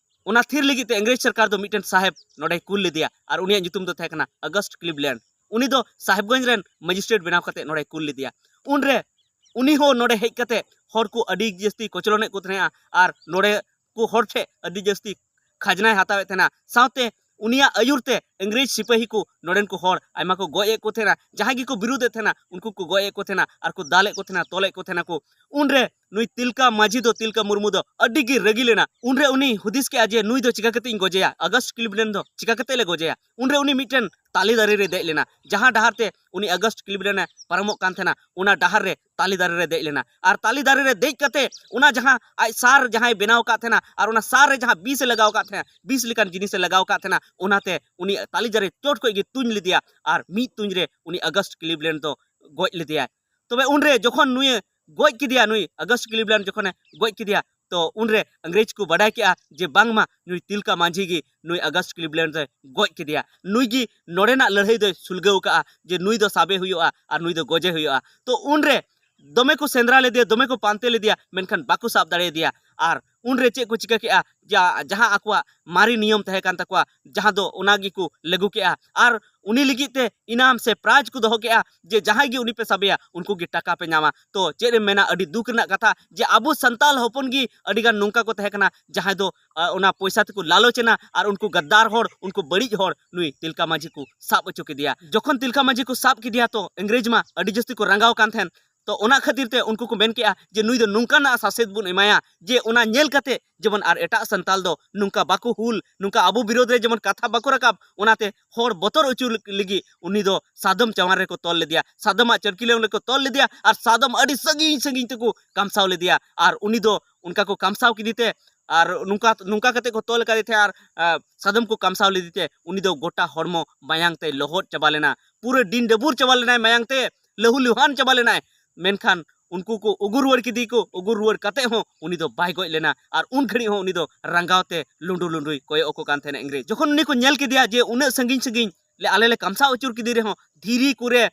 ᱚᱱᱟ ᱛᱷᱤᱨ ᱞᱟᱹᱜᱤᱫ ᱛᱮ ᱤᱝᱨᱮᱡᱽ ᱥᱚᱨᱠᱟᱨ ᱫᱚ ᱢᱤᱫᱴᱮᱱ ᱥᱟᱦᱮᱵᱽ ᱱᱚᱰᱮᱭ ᱠᱩᱞ ᱞᱮᱫᱮᱭᱟ, ᱟᱨ ᱩᱱᱤᱭᱟᱜ ᱧᱩᱛᱩᱢ ᱫᱚ ᱛᱟᱦᱮᱸ ᱠᱟᱱᱟ ᱟᱜᱚᱥᱴ ᱠᱞᱤᱵᱽᱞᱮᱱᱰ᱾ ᱩᱱᱤ ᱫᱚ ᱥᱟᱦᱮᱵᱽᱜᱚᱸᱡᱽ ᱨᱮᱱ ᱢᱮᱡᱤᱥᱴᱨᱮᱴ ᱵᱮᱱᱟᱣ ᱠᱟᱛᱮ ᱱᱚᱰᱮᱭ ᱠᱩᱞ ᱞᱮᱫᱮᱭᱟ᱾ ᱩᱱᱨᱮ ᱩᱱᱤ ᱦᱚᱸ ᱱᱚᱰᱮ ᱦᱮᱡ ᱠᱟᱛᱮ ᱦᱚᱲ ᱠᱚ ᱟᱹᱰᱤ ᱡᱟᱹᱥᱛᱤ ᱠᱚᱪᱞᱚᱱᱮᱫ ᱠᱚ ᱛᱟᱦᱮᱸᱜᱼᱟ, ᱟᱨ ᱱᱚᱰᱮ ᱠᱚ ᱦᱚᱲ ᱴᱷᱮᱱ ᱟᱹᱰᱤ ᱡᱟᱹᱥᱛᱤ ᱠᱷᱟᱡᱽᱱᱟᱭ ᱦᱟᱛᱟᱣᱮᱫ ᱛᱟᱦᱮᱱᱟ᱾ ᱥᱟᱶᱛᱮ ᱩᱱᱤᱭᱟᱜ ᱟᱹᱭᱩᱨ ᱛᱮ ᱤᱝᱨᱮᱡᱽ ᱥᱤᱯᱟᱹᱦᱤ ᱠᱚ ᱱᱚᱰᱮᱱ ᱠᱚ ᱦᱚᱲ ᱟᱭᱢᱟ ᱠᱚ ᱜᱚᱡ ᱮᱫ ᱠᱚ ᱛᱟᱦᱮᱱᱟ, ᱡᱟᱦᱟᱸᱭ ᱜᱮᱠᱚ ᱵᱤᱨᱩᱫᱷ ᱮᱫ ᱛᱟᱦᱮᱱᱟ ᱩᱱᱠᱩ ᱠᱚ ᱜᱚᱡ ᱮᱫ ᱠᱚ ᱛᱟᱦᱮᱱᱟ ᱟᱨ ᱠᱚ ᱫᱟᱞᱮᱫ ᱠᱚ ᱛᱟᱦᱮᱱᱟ, ᱛᱚᱞᱮᱫ ᱠᱚ ᱛᱟᱦᱮᱱᱟ ᱠᱚ᱾ ᱩᱱᱨᱮ ᱱᱩᱭ ᱛᱤᱞᱠᱟ ᱢᱟᱹᱡᱷᱤ ᱫᱚ, ᱛᱤᱞᱠᱟ ᱢᱩᱨᱢᱩ ᱫᱚ ᱟᱹᱰᱤ ᱜᱮ ᱨᱟᱹᱜᱤ ᱞᱮᱱᱟ᱾ ᱩᱱᱨᱮ ᱩᱱᱤ ᱦᱩᱫᱤᱥ ᱠᱮᱜᱼᱟ ᱡᱮ ᱱᱩᱭ ᱫᱚ ᱪᱤᱠᱟ ᱠᱟᱛᱮ ᱤᱧ ᱜᱚᱡᱮᱭᱟ, ᱟᱜᱚᱥᱴ ᱠᱞᱤᱵᱞᱮᱱ ᱫᱚ ᱪᱤᱠᱟ ᱠᱟᱛᱮ ᱞᱮ ᱜᱚᱡᱮᱭᱟ᱾ ᱩᱱᱨᱮ ᱩᱱᱤ ᱢᱤᱫᱴᱮᱱ ᱛᱟᱞᱮ ᱫᱟᱨᱮ ᱨᱮ ᱫᱮᱡ ᱞᱮᱱᱟ, ᱡᱟᱦᱟᱸ ᱰᱟᱦᱟᱨ ᱛᱮ ᱩᱱᱤ ᱟᱜᱚᱥᱴ ᱠᱞᱤᱵᱞᱮᱱ ᱮ ᱯᱟᱨᱚᱢᱚᱜ ᱠᱟᱱ ᱛᱟᱦᱮᱱᱟ, ᱚᱱᱟ ᱰᱟᱦᱟᱨ ᱨᱮ ᱛᱟᱞᱮ ᱫᱟᱨᱮ ᱨᱮ ᱫᱮᱡ ᱞᱮᱱᱟ᱾ ᱟᱨ ᱛᱟᱞᱮ ᱫᱟᱨᱮ ᱨᱮ ᱫᱮᱡ ᱠᱟᱛᱮ ᱚᱱᱟ ᱡᱟᱦᱟᱸ ᱟᱡ ᱥᱟᱨ ᱡᱟᱦᱟᱸᱭ ᱵᱮᱱᱟᱣ ᱟᱠᱟᱫ ᱛᱟᱦᱮᱱᱟ ᱟᱨ ᱚᱱᱟ ᱥᱟᱨ ᱨᱮ ᱡᱟᱦᱟᱸ ᱵᱤᱥ ᱮ ᱞᱟᱜᱟᱣ ᱟᱠᱟᱫ ᱛᱟᱦᱮᱱᱟ, ᱵᱤᱥ ᱞᱮᱠᱟᱱ ᱡᱤᱱᱤᱥ ᱮ ᱞᱟᱜᱟᱣ ᱟᱠᱟᱫ ᱛᱟᱦᱮᱱᱟ, ᱚᱱᱟᱛᱮ ᱩᱱᱤ ᱛᱟᱞᱮ ᱫᱟᱨᱮ ᱪᱚᱴ ᱠᱷᱚᱡ ᱜᱮ ᱛᱩᱧ ᱞᱮᱫᱮᱭᱟ ᱟᱨ ᱢᱤᱫ ᱛᱩᱧ ᱨᱮ ᱩᱱᱤ ᱟᱜᱚᱥᱴ ᱠᱞᱤᱵᱞᱮᱱ ᱫᱚ ᱜᱚᱡ ᱞᱮᱫᱮᱭᱟᱭ᱾ ᱛᱚᱵᱮ ᱩᱱᱨᱮ ᱡᱚᱠᱷᱚᱱ ᱱᱩᱭᱮ ᱜᱚᱡ ᱠᱮᱫᱮᱭᱟ, ᱱᱩᱭ ᱟᱜᱚᱥᱴ ᱠᱞᱤᱵᱞᱮᱱ ᱡᱚᱠᱷᱚᱱᱮ ᱜᱚᱡ ᱠᱮᱫᱮᱭᱟ, ᱛᱚ ᱩᱱᱨᱮ ᱤᱝᱨᱮᱡᱽ ᱠᱚ ᱵᱟᱰᱟᱭ ᱠᱮᱜᱼᱟ ᱡᱮ ᱵᱟᱝᱢᱟ ᱱᱩᱭ ᱛᱤᱞᱠᱟ ᱢᱟᱹᱡᱷᱤ ᱜᱮ ᱱᱩᱭ ᱟᱜᱚᱥᱴ ᱠᱞᱤᱵᱞᱮᱱ ᱫᱚᱭ ᱜᱚᱡ ᱠᱮᱫᱮᱭᱟ, ᱱᱩᱭ ᱜᱮ ᱱᱚᱰᱮᱱᱟᱜ ᱞᱟᱹᱲᱦᱟᱹᱭ ᱫᱚᱭ ᱥᱩᱞᱜᱟᱹᱣ ᱠᱟᱜᱼᱟ, ᱡᱮ ᱱᱩᱭ ᱫᱚ ᱥᱟᱵᱮ ᱦᱩᱭᱩᱜᱼᱟ ᱟᱨ ᱱᱩᱭ ᱫᱚ ᱜᱚᱡᱮ ᱦᱩᱭᱩᱜᱼᱟ᱾ ᱛᱚ ᱩᱱᱨᱮ ᱫᱚᱢᱮ ᱠᱚ ᱥᱮᱸᱫᱽᱨᱟ ᱞᱮᱫᱮᱭᱟ, ᱫᱚᱢᱮ ᱠᱚ ᱯᱟᱱᱛᱮ ᱞᱮᱫᱮᱭᱟ, ᱢᱮᱱᱠᱷᱟᱱ ᱵᱟᱠᱚ ᱥᱟᱵ ᱫᱟᱲᱮᱭᱟᱫᱮᱭᱟ᱾ ᱟᱨ ᱩᱱᱨᱮ ᱪᱮᱫ ᱠᱚ ᱪᱤᱠᱟᱹ ᱠᱮᱜᱼᱟ, ᱡᱟ-, ᱡᱟᱦᱟᱸ ᱟᱠᱚᱣᱟᱜ ᱢᱟᱨᱮ ᱱᱤᱭᱚᱢ ᱛᱟᱦᱮᱸ ᱠᱟᱱ ᱛᱟᱠᱚᱣᱟ, ᱡᱟᱦᱟᱸ ᱫᱚ ᱚᱱᱟ ᱜᱮᱠᱚ ᱞᱟᱹᱜᱩ ᱠᱮᱜᱼᱟ᱾ ᱟᱨ ᱩᱱᱤ ᱞᱟᱹᱜᱤᱫ ᱛᱮ ᱤᱱᱟᱢ ᱥᱮ ᱯᱨᱟᱭᱤᱡᱽ ᱠᱚ ᱫᱚᱦᱚ ᱠᱮᱜᱼᱟ ᱡᱮ ᱡᱟᱦᱟᱸᱭ ᱜᱮ ᱩᱱᱤ ᱯᱮ ᱥᱟᱵᱮᱭᱟ ᱩᱱᱠᱩ ᱜᱮ ᱴᱟᱠᱟ ᱯᱮ ᱧᱟᱢᱟ᱾ ᱛᱚ ᱪᱮᱫ ᱮᱢ ᱢᱮᱱᱟ, ᱟᱹᱰᱤ ᱫᱩᱠ ᱨᱮᱱᱟᱜ ᱠᱟᱛᱷᱟ ᱡᱮ ᱟᱵᱚ ᱥᱟᱱᱛᱟᱞ ᱦᱚᱯᱚᱱ ᱜᱮ ᱟᱹᱰᱤ ᱜᱟᱱ ᱱᱚᱝᱠᱟ ᱠᱚ ᱛᱟᱦᱮᱸ ᱠᱟᱱᱟ ᱡᱟᱦᱟᱸᱭ ᱫᱚ ᱟ, ᱚᱱᱟ ᱯᱚᱭᱥᱟ ᱛᱮᱠᱚ ᱞᱟᱞᱚᱪ ᱮᱱᱟ ᱟᱨ ᱩᱱᱠᱩ ᱜᱟᱫᱫᱟᱨ ᱦᱚᱲ, ᱩᱱᱠᱩ ᱵᱟᱹᱲᱤᱡ ᱦᱚᱲ ᱱᱩᱭ ᱛᱤᱞᱠᱟ ᱢᱟᱹᱡᱷᱤ ᱠᱚ ᱥᱟᱵ ᱦᱚᱪᱚ ᱠᱮᱫᱮᱭᱟ᱾ ᱡᱚᱠᱷᱚᱱ ᱛᱤᱞᱠᱟ ᱢᱟᱹᱡᱷᱤ ᱠᱚ ᱥᱟᱵ ᱠᱮᱫᱮᱭᱟ ᱛᱚ ᱤᱝᱨᱮᱡᱽ ᱢᱟ ᱟᱹᱰᱤ ᱡᱟᱹᱥᱛᱤ ᱠᱚ ᱨᱟᱸᱜᱟᱣ ᱠᱟᱱ ᱛᱟᱦᱮᱸᱱ᱾ ᱛᱚ ᱚᱱᱟ ᱠᱷᱟᱹᱛᱤᱨ ᱛᱮ ᱩᱱᱠᱩ ᱠᱚ ᱢᱮᱱ ᱠᱮᱜᱼᱟ ᱡᱮ ᱱᱩᱭ ᱫᱚ ᱱᱚᱝᱠᱟᱱᱟᱜ ᱥᱟᱥᱮᱛ ᱵᱚᱱ ᱮᱢᱟᱭᱟ ᱡᱮ ᱚᱱᱟ ᱧᱮᱞ ᱠᱟᱛᱮ ᱡᱮᱢᱚᱱ ᱟᱨ ᱮᱴᱟᱜ ᱥᱟᱱᱛᱟᱞ ᱫᱚ ᱱᱚᱝᱠᱟ ᱵᱟᱠᱚ ᱦᱩᱞ, ᱱᱚᱝᱠᱟ ᱟᱵᱚ ᱵᱤᱨᱳᱫᱷ ᱨᱮ ᱡᱮᱢᱚᱱ ᱠᱟᱛᱷᱟ ᱵᱟᱠᱚ ᱨᱟᱠᱟᱵ, ᱚᱱᱟᱛᱮ ᱦᱚᱲ ᱵᱚᱛᱚᱨ ᱦᱚᱪᱚ ᱞᱟᱹᱜᱤᱫ ᱩᱱᱤ ᱫᱚ ᱥᱟᱫᱚᱢ ᱪᱟᱣᱟᱱ ᱨᱮᱠᱚ ᱛᱚᱞ ᱞᱮᱫᱮᱭᱟ, ᱥᱟᱫᱚᱢᱟᱜ ᱪᱟᱹᱨᱠᱤᱞᱟᱹᱝ ᱨᱮᱠᱚ ᱛᱚᱞ ᱞᱮᱫᱮᱭᱟ ᱟᱨ ᱥᱟᱫᱚᱢ ᱟᱹᱰᱤ ᱥᱟᱺᱜᱤᱧ ᱥᱟᱺᱜᱤᱧ ᱛᱮᱠᱚ ᱠᱟᱢᱥᱟᱣ ᱞᱮᱫᱮᱭᱟ᱾ ᱟᱨ ᱩᱱᱤ ᱫᱚ ᱚᱱᱠᱟ ᱠᱚ ᱠᱟᱢᱥᱟᱣ ᱠᱮᱫᱮ ᱛᱮ ᱟᱨ ᱱᱚᱝᱠᱟ, ᱱᱚᱝᱠᱟ ᱠᱟᱛᱮ ᱠᱚ ᱛᱚᱞ ᱟᱠᱟᱫᱮ ᱛᱟᱦᱮᱸᱫ ᱟᱨ, ᱟ, ᱥᱟᱫᱚᱢ ᱠᱚ ᱠᱟᱢᱥᱟᱣ ᱞᱮᱫᱮ ᱛᱮ ᱩᱱᱤ ᱫᱚ ᱜᱚᱴᱟ ᱦᱚᱲᱢᱚ ᱢᱟᱭᱟᱝ ᱛᱮ ᱞᱚᱦᱚᱫ ᱪᱟᱵᱟ ᱞᱮᱱᱟ, ᱯᱩᱨᱟᱹ ᱰᱤᱱ ᱰᱟᱹᱵᱩᱨ ᱪᱟᱵᱟ ᱞᱮᱱᱟᱭ, ᱢᱟᱭᱟᱝ ᱛᱮ ᱞᱟᱹᱦᱩ ᱞᱩᱦᱟᱱ ᱪᱟᱵᱟ ᱞᱮᱱᱟᱭ᱾ ᱢᱮᱱᱠᱷᱟᱱ ᱩᱱᱠᱩ ᱠᱚ ᱩᱜᱩ ᱨᱩᱣᱟᱹᱲ ᱠᱮᱫᱮ ᱠᱚ, ᱩᱜᱩ ᱨᱩᱣᱟᱹᱲ ᱠᱟᱛᱮ ᱦᱚᱸ ᱩᱱᱤ ᱫᱚ ᱵᱟᱭ ᱜᱚᱡ ᱞᱮᱱᱟ᱾ ᱟᱨ ᱩᱱ ᱜᱷᱟᱹᱲᱤᱡ ᱦᱚᱸ ᱩᱱᱤ ᱫᱚ ᱨᱟᱸᱜᱟᱣ ᱛᱮ ᱞᱩᱸᱰᱩ ᱞᱩᱸᱰᱩᱭ ᱠᱚᱭᱚᱜ ᱟᱠᱚ ᱠᱟᱱ ᱛᱟᱦᱮᱱᱟ ᱤᱝᱨᱮᱡᱽ᱾ ᱡᱚᱠᱷᱚᱱ ᱩᱱᱤ ᱠᱚ ᱧᱮᱞ ᱠᱮᱫᱮᱭᱟ ᱡᱮ ᱩᱱᱟᱹᱜ ᱥᱟᱺᱜᱤᱧ ᱥᱟᱺᱜᱤᱧ ᱞᱮ, ᱟᱞᱮ ᱞᱮ ᱠᱟᱢᱥᱟᱣ ᱟᱹᱪᱩᱨ ᱠᱮᱫᱮ ᱨᱮᱦᱚᱸ, ᱫᱷᱤᱨᱤ ᱠᱚᱨᱮ,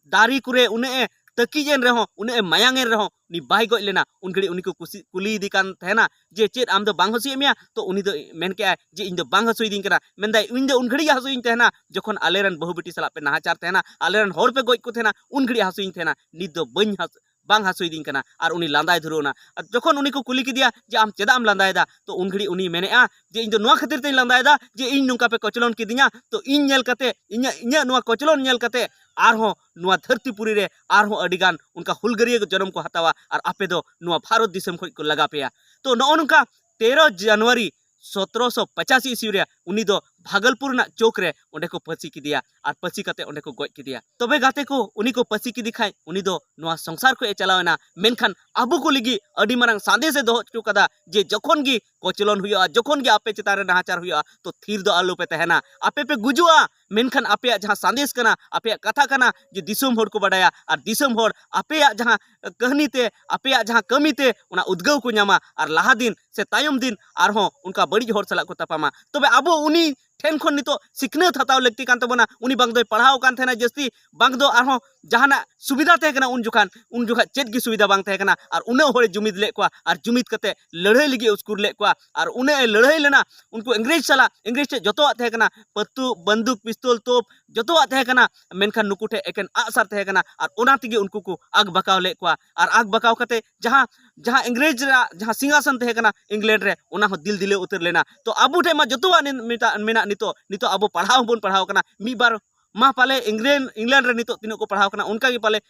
ᱫᱟᱨᱮ ᱠᱚᱨᱮ ᱩᱱᱟᱹᱜ ᱮ ᱛᱟᱹᱠᱤᱡ ᱮᱱ ᱨᱮᱦᱚᱸ, ᱩᱱᱟᱹᱜ ᱮ ᱢᱟᱭᱟᱝ ᱮᱱ ᱨᱮᱦᱚᱸ, ᱩᱱᱤ ᱵᱟᱭ ᱜᱚᱡ ᱞᱮᱱᱟ᱾ ᱩᱱ ᱜᱷᱟᱹᱲᱤᱡ ᱩᱱᱤ ᱠᱚ ᱠᱩᱥᱤ, ᱠᱩᱞᱤᱭᱮᱫᱮ ᱠᱟᱱ ᱛᱟᱦᱮᱱᱟ ᱡᱮ, "ᱪᱮᱫ ᱟᱢ ᱫᱚ ᱵᱟᱝ ᱦᱟᱹᱥᱩᱭᱮᱫ ᱢᱮᱭᱟ?" ᱛᱚ ᱩᱱᱤ ᱫᱚ ᱢᱮᱱ ᱠᱮᱜᱼᱟᱭ ᱡᱮ, "ᱤᱧ ᱫᱚ ᱵᱟᱝ ᱦᱟᱹᱥᱩᱭᱮᱫᱤᱧ ᱠᱟᱱᱟ, ᱢᱮᱱᱫᱟᱭ, ᱤᱧ ᱫᱚ ᱩᱱ ᱜᱷᱟᱹᱲᱤᱡ ᱜᱮ ᱦᱟᱹᱥᱩᱭᱤᱧ ᱛᱟᱦᱮᱱᱟ ᱡᱚᱠᱷᱚᱱ ᱟᱞᱮᱨᱮᱱ ᱵᱟᱹᱦᱩ ᱵᱤᱴᱤ ᱥᱟᱞᱟᱜ ᱯᱮ ᱱᱟᱦᱟᱪᱟᱨ ᱛᱟᱦᱮᱱᱟ, ᱟᱞᱮᱨᱮᱱ ᱦᱚᱲ ᱯᱮ ᱜᱚᱡ ᱠᱚ ᱛᱟᱦᱮᱱᱟ, ᱩᱱ ᱜᱷᱟᱹᱲᱤᱡ ᱦᱟᱹᱥᱩᱭᱤᱧ ᱛᱟᱦᱮᱱᱟ, ᱱᱤᱛ ᱫᱚ ᱵᱟᱹᱧ ᱦᱟᱹᱥᱩ-, ᱵᱟᱝ ᱦᱟᱹᱥᱩᱭᱮᱫᱤᱧ ᱠᱟᱱᱟ᱾ ᱟᱨ ᱩᱱᱤ ᱞᱟᱸᱫᱟᱭ ᱫᱷᱩᱨᱟᱹᱣ ᱮᱱᱟ᱾ ᱟᱨ ᱡᱚᱠᱷᱚᱱ ᱩᱱᱤ ᱠᱚ ᱠᱩᱞᱤ ᱠᱮᱫᱮᱭᱟ ᱡᱮ, "ᱟᱢ ᱪᱮᱫᱟᱜ ᱮᱢ ᱞᱟᱸᱫᱟᱭᱮᱫᱟ?" ᱛᱚ ᱩᱱ ᱜᱷᱟᱹᱲᱤᱡ ᱩᱱᱤᱭ ᱢᱮᱱᱮᱫᱼᱟ ᱡᱮ, "ᱤᱧ ᱫᱚ ᱱᱚᱣᱟ ᱠᱷᱟᱹᱛᱤᱨ ᱛᱮᱧ ᱞᱟᱸᱫᱟᱭᱮᱫᱟ ᱡᱮ ᱤᱧ ᱱᱚᱝᱠᱟ ᱯᱮ ᱠᱚᱪᱞᱚᱱ ᱠᱤᱫᱤᱧᱟ, ᱛᱚ ᱤᱧ ᱧᱮᱞ ᱠᱟᱛᱮ, ᱤᱧᱟᱹᱜ, ᱤᱧᱟᱹᱜ ᱱᱚᱣᱟ ᱠᱚᱪᱞᱚᱱ ᱧᱮᱞ ᱠᱟᱛᱮ ᱟᱨᱦᱚᱸ ᱱᱚᱣᱟ ᱫᱷᱟᱹᱨᱛᱤ ᱯᱩᱨᱤ ᱨᱮ ᱟᱨᱦᱚᱸ ᱟᱹᱰᱤ ᱜᱟᱱ ᱚᱱᱠᱟ ᱦᱩᱞᱜᱟᱹᱨᱤᱭᱟᱹ ᱠᱚ ᱡᱚᱱᱚᱢ ᱠᱚ ᱦᱟᱛᱟᱣᱟ ᱟᱨ ᱟᱯᱮ ᱫᱚ ᱱᱚᱣᱟ ᱵᱷᱟᱨᱚᱛ ᱫᱤᱥᱚᱢ ᱠᱷᱚᱱ ᱠᱚ ᱞᱟᱜᱟ ᱯᱮᱭᱟ᱾" ᱛᱚ ᱱᱚᱜᱼᱚ ᱱᱚᱝᱠᱟ ᱛᱮᱨᱚ ᱡᱟᱱᱩᱣᱟᱨᱤ ᱥᱚᱛᱨᱚᱥᱚ ᱯᱚᱪᱟᱥᱤ ᱤᱥᱣᱤ ᱨᱮ ᱩᱱᱤ ᱫᱚ ᱵᱷᱟᱜᱚᱞᱯᱩᱨ ᱨᱮᱱᱟᱜ ᱪᱳᱠ ᱨᱮ ᱚᱸᱰᱮ ᱠᱚ ᱯᱟᱹᱥᱤ ᱠᱮᱫᱮᱭᱟ ᱟᱨ ᱯᱟᱹᱥᱤ ᱠᱟᱛᱮ ᱚᱸᱰᱮ ᱠᱚ ᱜᱚᱡ ᱠᱮᱫᱮᱭᱟ᱾ ᱛᱚᱵᱮ ᱜᱟᱛᱮ ᱠᱚ, ᱩᱱᱤ ᱠᱚ ᱯᱟᱹᱥᱤ ᱠᱮᱫᱮ ᱠᱷᱟᱱ ᱩᱱᱤ ᱫᱚ ᱱᱚᱣᱟ ᱥᱚᱝᱥᱟᱨ ᱠᱷᱚᱱ ᱮ ᱪᱟᱞᱟᱣ ᱮᱱᱟ, ᱢᱮᱱᱠᱷᱟᱱ ᱟᱵᱚ ᱠᱚ ᱞᱟᱹᱜᱤᱫ ᱟᱹᱰᱤ ᱢᱟᱨᱟᱝ ᱥᱟᱸᱫᱮᱥ ᱮ ᱫᱚᱦᱚ ᱦᱚᱪᱚ ᱠᱟᱫᱟ ᱡᱮ ᱡᱚᱠᱷᱚᱱ ᱜᱮ ᱠᱚᱪᱞᱚᱱ ᱦᱩᱭᱩᱜᱼᱟ, ᱡᱚᱠᱷᱚᱱ ᱜᱮ ᱟᱯᱮ ᱪᱮᱛᱟᱱ ᱨᱮ ᱱᱟᱦᱟᱪᱟᱨ ᱦᱩᱭᱩᱜᱼᱟ, ᱛᱚ ᱛᱷᱤᱨ ᱫᱚ ᱟᱞᱚᱯᱮ ᱛᱟᱦᱮᱱᱟ, ᱟᱯᱮ ᱯᱮ ᱜᱩᱡᱩᱜᱼᱟ, ᱢᱮᱱᱠᱷᱟᱱ ᱟᱯᱮᱭᱟᱜ ᱡᱟᱦᱟᱸ ᱥᱟᱸᱫᱮᱥ ᱠᱟᱱᱟ, ᱟᱯᱮᱭᱟᱜ ᱠᱟᱛᱷᱟ ᱠᱟᱱᱟ, ᱡᱮ ᱫᱤᱥᱚᱢ ᱦᱚᱲ ᱠᱚ ᱵᱟᱰᱟᱭᱟ ᱟᱨ ᱫᱤᱥᱚᱢ ᱦᱚᱲ ᱟᱯᱮᱭᱟᱜ ᱡᱟᱦᱟᱸ ᱠᱟᱹᱦᱱᱤ ᱛᱮ, ᱟᱯᱮᱭᱟᱜ ᱡᱟᱦᱟᱸ ᱠᱟᱹᱢᱤ ᱛᱮ ᱚᱱᱟ ᱩᱫᱽᱜᱟᱹᱣ ᱠᱚ ᱧᱟᱢᱟ ᱟᱨ ᱞᱟᱦᱟ ᱫᱤᱱ ᱥᱮ ᱛᱟᱭᱚᱢ ᱫᱤᱱ ᱟᱨᱦᱚᱸ ᱚᱱᱠᱟ ᱵᱟᱹᱲᱤᱡ ᱦᱚᱲ ᱥᱟᱞᱟᱜ ᱠᱚ ᱛᱟᱯᱟᱢᱟ᱾ ᱛᱚᱵᱮ ᱟᱵᱚ ᱩᱱᱤ ᱴᱷᱮᱱ ᱠᱷᱚᱱ ᱱᱤᱛᱚᱜ ᱥᱤᱠᱷᱱᱟᱹᱛ ᱦᱟᱛᱟᱣ ᱞᱟᱹᱠᱛᱤ ᱠᱟᱱ ᱛᱟᱵᱚᱱᱟ᱾ ᱩᱱᱤ ᱵᱟᱝ ᱫᱚᱭ ᱯᱟᱲᱦᱟᱣ ᱠᱟᱱ ᱛᱟᱦᱮᱱᱟ ᱡᱟᱹᱥᱛᱤ, ᱵᱟᱝ ᱫᱚ ᱟᱨᱦᱚᱸ ᱡᱟᱦᱟᱱᱟᱜ ᱥᱩᱵᱤᱫᱷᱟ ᱛᱟᱦᱮᱸ ᱠᱟᱱᱟ ᱩᱱ ᱡᱚᱠᱷᱟᱱ, ᱩᱱ ᱡᱚᱠᱷᱟᱱ ᱪᱮᱫ ᱜᱮ ᱥᱩᱵᱤᱫᱷᱟ ᱵᱟᱝ ᱛᱟᱦᱮᱸ ᱠᱟᱱᱟ᱾ ᱟᱨ ᱩᱱᱟᱹᱜ ᱦᱚᱲᱮ ᱡᱩᱢᱤᱫ ᱞᱮᱫ ᱠᱚᱣᱟ ᱟᱨ ᱡᱩᱢᱤᱫ ᱠᱟᱛᱮ ᱞᱟᱹᱲᱦᱟᱹᱭ ᱞᱟᱹᱜᱤᱫ ᱩᱥᱠᱩᱨ ᱞᱮᱫ ᱠᱚᱣᱟ᱾ ᱟᱨ ᱩᱱᱟᱹᱜ ᱮ ᱞᱟᱹᱲᱦᱟᱹᱭ ᱞᱮᱱᱟ, ᱩᱱᱠᱩ ᱤᱝᱨᱮᱡᱽ ᱥᱟᱞᱟᱜ, ᱤᱝᱨᱮᱡᱽ ᱴᱷᱮᱱ ᱡᱚᱛᱚᱣᱟᱜ ᱛᱟᱦᱮᱸ ᱠᱟᱱᱟ, ᱯᱟᱹᱛᱩ, ᱵᱟᱱᱫᱩᱠ, ᱯᱤᱥᱛᱚᱞ, ᱛᱳᱯ, ᱡᱚᱛᱚᱣᱟᱜ ᱛᱟᱦᱮᱸ ᱠᱟᱱᱟ, ᱢᱮᱱᱠᱷᱟᱱ ᱱᱩᱠᱩ ᱴᱷᱮᱱ ᱮᱠᱮᱱ ᱟᱜᱼᱥᱟᱨ ᱛᱟᱦᱮᱸ ᱠᱟᱱᱟ᱾ ᱟᱨ ᱚᱱᱟ ᱛᱮᱜᱮ ᱩᱱᱠᱩ ᱠᱚ ᱟᱜ ᱵᱟᱠᱟᱣ ᱞᱮᱫ ᱠᱚᱣᱟ᱾ ᱟᱨ ᱟᱜ ᱵᱟᱠᱟᱣ ᱠᱟᱛᱮ ᱡᱟᱦᱟᱸ, ᱡᱟᱦᱟᱸ ᱤᱝᱨᱮᱡᱽ ᱨᱮᱱᱟᱜ ᱡᱟᱦᱟᱸ ᱥᱤᱝᱦᱟᱥᱚᱱ ᱛᱟᱦᱮᱸ ᱠᱟᱱᱟ ᱤᱝᱞᱮᱱᱰ ᱨᱮ, ᱚᱱᱟ ᱦᱚᱸ ᱫᱤᱞ ᱫᱤᱞᱟᱹᱣ ᱩᱛᱟᱹᱨ ᱞᱮᱱᱟ᱾ ᱛᱚ ᱟᱵᱚ ᱴᱷᱮᱱ ᱢᱟ ᱡᱚᱛᱚᱣᱟᱜ ᱱᱤ-, ᱢᱮᱛᱟ-, ᱢᱮᱱᱟᱜ ᱱᱤᱛᱚᱜ, ᱱᱤᱛᱚᱜ ᱟᱵᱚ ᱯᱟᱲᱦᱟᱣ ᱦᱚᱸᱵᱚᱱ ᱯᱟᱲᱦᱟᱣ ᱠᱟᱱᱟ᱾ ᱢᱤᱫ ᱵᱟᱨ ᱢᱟ ᱯᱟᱞᱮ ᱤᱝᱞᱮᱱᱰ, ᱤᱝᱞᱮᱱᱰ ᱨᱮ ᱱᱤᱛᱚᱜ ᱛᱤᱱᱟᱹᱜ ᱠᱚ ᱯᱟᱲᱦᱟᱣ ᱠᱟᱱᱟ, ᱚᱱᱠᱟ ᱜᱮ ᱯᱟᱞᱮ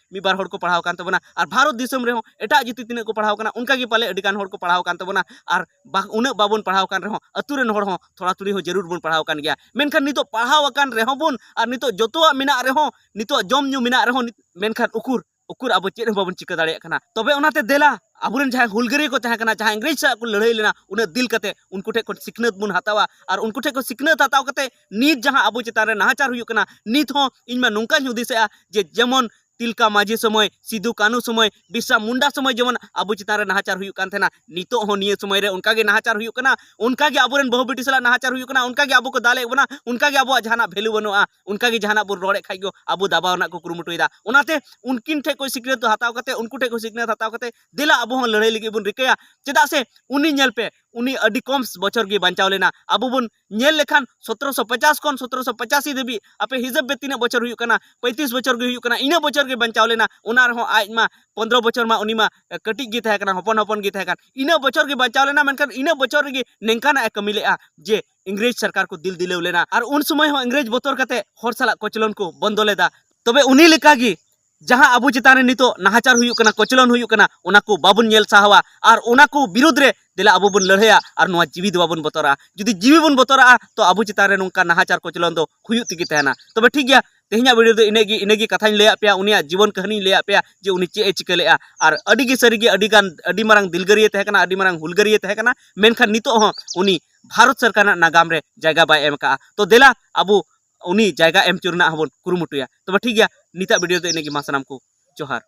ᱢᱤᱫ ᱵᱟᱨ ᱦᱚᱲ ᱠᱚ ᱯᱟᱲᱦᱟᱣ ᱠᱟᱱ ᱛᱟᱵᱚᱱᱟ᱾ ᱟᱨ ᱵᱷᱟᱨᱚᱛ ᱫᱤᱥᱚᱢ ᱨᱮᱦᱚᱸ ᱮᱴᱟᱜ ᱡᱟᱹᱛᱤ ᱛᱤᱱᱟᱹᱜ ᱠᱚ ᱯᱟᱲᱦᱟᱣ ᱠᱟᱱᱟ, ᱚᱱᱠᱟ ᱜᱮ ᱯᱟᱞᱮ ᱟᱹᱰᱤ ᱜᱟᱱ ᱦᱚᱲ ᱠᱚ ᱯᱟᱲᱦᱟᱣ ᱠᱟᱱ ᱛᱟᱵᱚᱱᱟ᱾ ᱟᱨ ᱵᱟ-, ᱩᱱᱟᱹᱜ ᱵᱟᱵᱚᱱ ᱯᱟᱲᱦᱟᱣ ᱠᱟᱱ ᱨᱮᱦᱚᱸ, ᱟᱹᱛᱩ ᱨᱮᱱ ᱦᱚᱲ ᱦᱚᱸ ᱛᱷᱚᱲᱟ ᱛᱷᱩᱲᱤ ᱦᱚᱸ ᱡᱟᱹᱨᱩᱲ ᱵᱚᱱ ᱯᱟᱲᱦᱟᱣ ᱠᱟᱱ ᱜᱮᱭᱟ᱾ ᱢᱮᱱᱠᱷᱟᱱ ᱱᱤᱛᱚᱜ ᱯᱟᱲᱦᱟᱣ ᱟᱠᱟᱱ ᱨᱮᱦᱚᱸ ᱵᱚᱱ, ᱟᱨ ᱱᱤᱛᱚᱜ ᱡᱚᱛᱚᱣᱟᱜ ᱢᱮᱱᱟᱜ ᱨᱮᱦᱚᱸ, ᱱᱤᱛᱚᱜ ᱡᱚᱢ ᱧᱩ ᱢᱮᱱᱟᱜ ᱨᱮᱦᱚᱸ, ᱱᱤᱛ-, ᱢᱮᱱᱠᱷᱟᱱ ᱩᱠᱩᱨ, ᱩᱠᱩᱨ ᱟᱵᱚ ᱪᱮᱫ ᱦᱚᱸ ᱵᱟᱵᱚᱱ ᱪᱤᱠᱟᱹ ᱫᱟᱲᱮᱭᱟᱜ ᱠᱟᱱᱟ᱾ ᱛᱚᱵᱮ ᱚᱱᱟᱛᱮ ᱫᱮᱞᱟ, ᱟᱵᱚᱨᱮᱱ ᱡᱟᱦᱟᱸᱭ ᱦᱩᱞᱜᱟᱹᱨᱤᱭᱟᱹ ᱠᱚ ᱛᱟᱦᱮᱸ ᱠᱟᱱᱟ, ᱡᱟᱦᱟᱸᱭ ᱤᱝᱨᱮᱡᱽ ᱥᱟᱞᱟᱜ ᱠᱚ ᱞᱟᱹᱲᱦᱟᱹᱭ ᱞᱮᱱᱟ, ᱩᱱᱟᱹᱜ ᱫᱤᱞ ᱠᱟᱛᱮ ᱩᱱᱠᱩ ᱴᱷᱮᱱ ᱠᱷᱚᱱ ᱥᱤᱠᱷᱱᱟᱹᱛ ᱵᱚᱱ ᱦᱟᱛᱟᱣᱟ᱾ ᱟᱨ ᱩᱱᱠᱩ ᱴᱷᱮᱱ ᱠᱷᱚᱱ ᱥᱤᱠᱷᱱᱟᱹᱛ ᱦᱟᱛᱟᱣ ᱠᱟᱛᱮ ᱱᱤᱛ ᱡᱟᱦᱟᱸ ᱟᱵᱚ ᱪᱮᱛᱟᱱ ᱨᱮ ᱱᱟᱦᱟᱪᱟᱨ ᱦᱩᱭᱩᱜ ᱠᱟᱱᱟ, ᱱᱤᱛ ᱦᱚᱸ ᱤᱧ ᱢᱟ ᱱᱚᱝᱠᱟᱧ ᱦᱩᱫᱤᱥᱮᱜᱼᱟ ᱡᱮ ᱡᱮᱢᱚᱱ ᱛᱤᱞᱠᱟ ᱢᱟᱹᱡᱷᱤ ᱥᱚᱢᱚᱭ, ᱥᱤᱫᱩ ᱠᱟᱹᱱᱦᱩ ᱥᱚᱢᱚᱭ, ᱵᱤᱨᱥᱟ ᱢᱩᱱᱰᱟ ᱥᱚᱢᱚᱭ ᱡᱮᱢᱚᱱ ᱟᱵᱚ ᱪᱮᱛᱟᱱ ᱨᱮ ᱱᱟᱦᱟᱪᱟᱨ ᱦᱩᱭᱩᱜ ᱠᱟᱱ ᱛᱟᱦᱮᱱᱟ, ᱱᱤᱛᱚᱜ ᱦᱚᱸ ᱱᱤᱭᱟᱹ ᱥᱚᱢᱚᱭ ᱨᱮ ᱚᱱᱠᱟ ᱜᱮ ᱱᱟᱦᱟᱪᱟᱨ ᱦᱩᱭᱩᱜ ᱠᱟᱱᱟ, ᱚᱱᱠᱟ ᱜᱮ ᱟᱵᱚᱨᱮᱱ ᱵᱟᱹᱦᱩ ᱵᱤᱴᱤ ᱥᱟᱞᱟᱜ ᱱᱟᱦᱟᱪᱟᱨ ᱦᱩᱭᱩᱜ ᱠᱟᱱᱟ, ᱚᱱᱠᱟ ᱜᱮ ᱟᱵᱚᱣᱟᱜ ᱡᱟᱦᱟᱱᱟᱜ ᱵᱷᱮᱞᱩ ᱵᱟᱹᱱᱩᱜᱼᱟ, ᱚᱱᱠᱟ ᱜᱮ ᱡᱟᱦᱟᱱᱟᱜ ᱵᱚᱱ ᱨᱚᱲᱮᱫ ᱠᱷᱟᱡ ᱜᱮ ᱟᱵᱚ ᱫᱟᱵᱟᱣ ᱨᱮᱱᱟᱜ ᱠᱚ ᱠᱩᱨᱩᱢᱩᱴᱩᱭᱮᱫᱟ᱾ ᱚᱱᱟᱛᱮ ᱩᱱᱠᱤᱱ ᱴᱷᱮᱱ ᱠᱷᱚᱱ ᱥᱤᱠᱷᱱᱟᱹᱛ ᱫᱚ ᱦᱟᱛᱟᱣ ᱠᱟᱛᱮ, ᱩᱱᱠᱩ ᱴᱷᱮᱱ ᱠᱷᱚᱱ ᱥᱤᱠᱷᱱᱟᱹᱛ ᱦᱟᱛᱟᱣ ᱠᱟᱛᱮ ᱫᱮᱞᱟ ᱟᱵᱚ ᱦᱚᱸ ᱞᱟᱹᱲᱦᱟᱹᱭ ᱞᱟᱹᱜᱤᱫ ᱵᱚᱱ ᱨᱤᱠᱟᱹᱭᱟ᱾ ᱪᱮᱫᱟᱜ ᱥᱮ ᱩᱱᱤ ᱧᱮᱞ ᱯᱮ, ᱩᱱᱤ ᱟᱹᱰᱤ ᱠᱚᱢ ᱵᱚᱪᱷᱚᱨ ᱜᱮ ᱵᱟᱧᱪᱟᱣ ᱞᱮᱱᱟ᱾ ᱟᱵᱚ ᱵᱚᱱ ᱧᱮᱞ ᱞᱮᱠᱷᱟᱱ ᱥᱚᱛᱨᱚᱥᱚ ᱯᱚᱪᱟᱥ ᱠᱷᱚᱱ ᱥᱚᱛᱨᱚᱥᱚ ᱯᱚᱪᱟᱥᱤ ᱫᱷᱟᱹᱵᱤᱡ, ᱟᱯᱮ ᱦᱤᱥᱟᱹᱵ ᱯᱮ ᱛᱤᱱᱟᱹᱜ ᱵᱚᱪᱷᱚᱨ ᱦᱩᱭᱩᱜ ᱠᱟᱱᱟ, ᱯᱚᱸᱭᱛᱨᱤᱥ ᱵᱚᱪᱷᱚᱨ ᱜᱮ ᱦᱩᱭᱩᱜ ᱠᱟᱱᱟ, ᱤᱱᱟᱹ ᱵᱚᱪᱷᱚᱨ ᱜᱮ ᱵᱟᱧᱪᱟᱣ ᱞᱮᱱᱟ᱾ ᱚᱱᱟ ᱨᱮᱦᱚᱸ ᱟᱡ ᱢᱟ ᱯᱚᱱᱫᱽᱨᱚ ᱵᱚᱪᱷᱚᱨ ᱢᱟ ᱩᱱᱤ ᱢᱟ ᱠᱟᱹᱴᱤᱡ ᱜᱮ ᱛᱟᱦᱮᱸ ᱠᱟᱱᱟ, ᱦᱚᱯᱚᱱ ᱦᱚᱯᱚᱱ ᱜᱮ ᱛᱟᱦᱮᱸ ᱠᱟᱱᱟ, ᱤᱱᱟᱹ ᱵᱚᱪᱷᱚᱨ ᱜᱮ ᱵᱟᱧᱪᱟᱣ ᱞᱮᱱᱟ᱾ ᱢᱮᱱᱠᱷᱟᱱ ᱤᱱᱟᱹ ᱵᱚᱪᱷᱚᱨ ᱨᱮᱜᱮ ᱱᱤᱝᱠᱟᱱᱟᱜ ᱮ ᱠᱟᱹᱢᱤ ᱞᱮᱫᱼᱟ ᱡᱮ ᱤᱝᱨᱮᱡᱽ ᱥᱚᱨᱠᱟᱨ ᱠᱚ ᱫᱤᱞ ᱫᱤᱞᱟᱹᱣ ᱞᱮᱱᱟ᱾ ᱟᱨ ᱩᱱ ᱥᱚᱢᱚᱭ ᱦᱚᱸ ᱤᱝᱨᱮᱡᱽ ᱵᱚᱛᱚᱨ ᱠᱟᱛᱮ ᱦᱚᱲ ᱥᱟᱞᱟᱜ ᱠᱚᱪᱞᱚᱱ ᱠᱚ ᱵᱚᱱᱫᱚ ᱞᱮᱫᱟ᱾ ᱛᱚᱵᱮ ᱩᱱᱤ ᱞᱮᱠᱟᱜᱮ ᱡᱟᱦᱟᱸ ᱟᱵᱚ ᱪᱮᱛᱟᱱ ᱨᱮ ᱱᱤᱛᱚᱜ ᱱᱟᱦᱟᱪᱟᱨ ᱦᱩᱭᱩᱜ ᱠᱟᱱᱟ, ᱠᱚᱪᱞᱚᱱ ᱦᱩᱭᱩᱜ ᱠᱟᱱᱟ, ᱚᱱᱟ ᱠᱚ ᱵᱟᱵᱚᱱ ᱧᱮᱞ ᱥᱟᱦᱟᱣᱟ᱾ ᱟᱨ ᱚᱱᱟ ᱠᱚ ᱵᱤᱨᱩᱫᱽ ᱨᱮ ᱫᱮᱞᱟ ᱟᱵᱚ ᱵᱚᱱ ᱞᱟᱹᱲᱦᱟᱹᱭᱟ ᱟᱨ ᱱᱚᱣᱟ ᱡᱤᱣᱤ ᱫᱚ ᱵᱟᱵᱚᱱ ᱵᱚᱛᱚᱨᱟᱜᱼᱟ᱾ ᱡᱩᱫᱤ ᱡᱤᱣᱤ ᱵᱚᱱ ᱵᱚᱛᱚᱨᱟᱜᱼᱟ, ᱛᱚ ᱟᱵᱚ ᱪᱮᱛᱟᱱ ᱨᱮ ᱱᱚᱝᱠᱟ ᱱᱟᱦᱟᱪᱟᱨ ᱠᱚᱪᱞᱚᱱ ᱫᱚ ᱦᱩᱭᱩᱜ ᱛᱮᱜᱮ ᱛᱟᱦᱮᱱᱟ᱾ ᱛᱚᱵᱮ ᱴᱷᱤᱠ ᱜᱮᱭᱟ, ᱛᱮᱦᱮᱧᱟᱜ ᱵᱷᱤᱰᱤᱭᱳ ᱫᱚ ᱤᱱᱟᱹᱜ ᱜᱮ, ᱤᱱᱟᱹᱜ ᱜᱮ ᱠᱟᱛᱷᱟᱧ ᱞᱟᱹᱭᱟᱫ ᱯᱮᱭᱟ, ᱩᱱᱤᱭᱟᱜ ᱡᱤᱵᱚᱱ ᱠᱟᱹᱦᱱᱤᱧ ᱞᱟᱹᱭᱟᱫ ᱯᱮᱭᱟ ᱡᱮ ᱩᱱᱤ ᱪᱮᱫ ᱮ ᱪᱤᱠᱟᱹ ᱞᱮᱫᱼᱟ᱾ ᱟᱨ ᱟᱹᱰᱤ ᱜᱮ ᱥᱟᱹᱨᱤ ᱜᱮ ᱟᱹᱰᱤ ᱜᱟᱱ, ᱟᱹᱰᱤ ᱢᱟᱨᱟᱝ ᱫᱤᱞᱜᱟᱹᱨᱤᱭᱟᱹ ᱛᱟᱦᱮᱸ ᱠᱟᱱᱟ, ᱟᱹᱰᱤ ᱢᱟᱨᱟᱝ ᱦᱩᱞᱜᱟᱹᱨᱤᱭᱟᱹ ᱛᱟᱦᱮᱸ ᱠᱟᱱᱟ, ᱢᱮᱱᱠᱷᱟᱱ ᱱᱤᱛᱚᱜ ᱦᱚᱸ ᱩᱱᱤ ᱵᱷᱟᱨᱚᱛ ᱥᱚᱨᱠᱟᱨ ᱨᱮᱱᱟᱜ ᱱᱟᱜᱟᱢ ᱨᱮ ᱡᱟᱭᱜᱟ ᱵᱟᱭ ᱮᱢ ᱟᱠᱟᱫᱼᱟ᱾ ᱛᱚ ᱫᱮᱞᱟ ᱟᱵᱚ ᱩᱱᱤ ᱡᱟᱭᱜᱟ ᱮᱢ ᱦᱚᱪᱚ ᱨᱮᱱᱟᱜ ᱦᱚᱸᱵᱚᱱ ᱠᱩᱨᱩᱢᱩᱴᱩᱭᱟ᱾ ᱛᱚᱵᱮ ᱴᱷᱤᱠ ᱜᱮᱭᱟ, ᱱᱤᱛᱟᱜ ᱵᱷᱤᱰᱤᱭᱳ ᱫᱚ ᱤᱱᱟᱹᱜ ᱜᱮ, ᱢᱟ ᱥᱟᱱᱟᱢ ᱠᱚ ᱡᱚᱦᱟᱨ᱾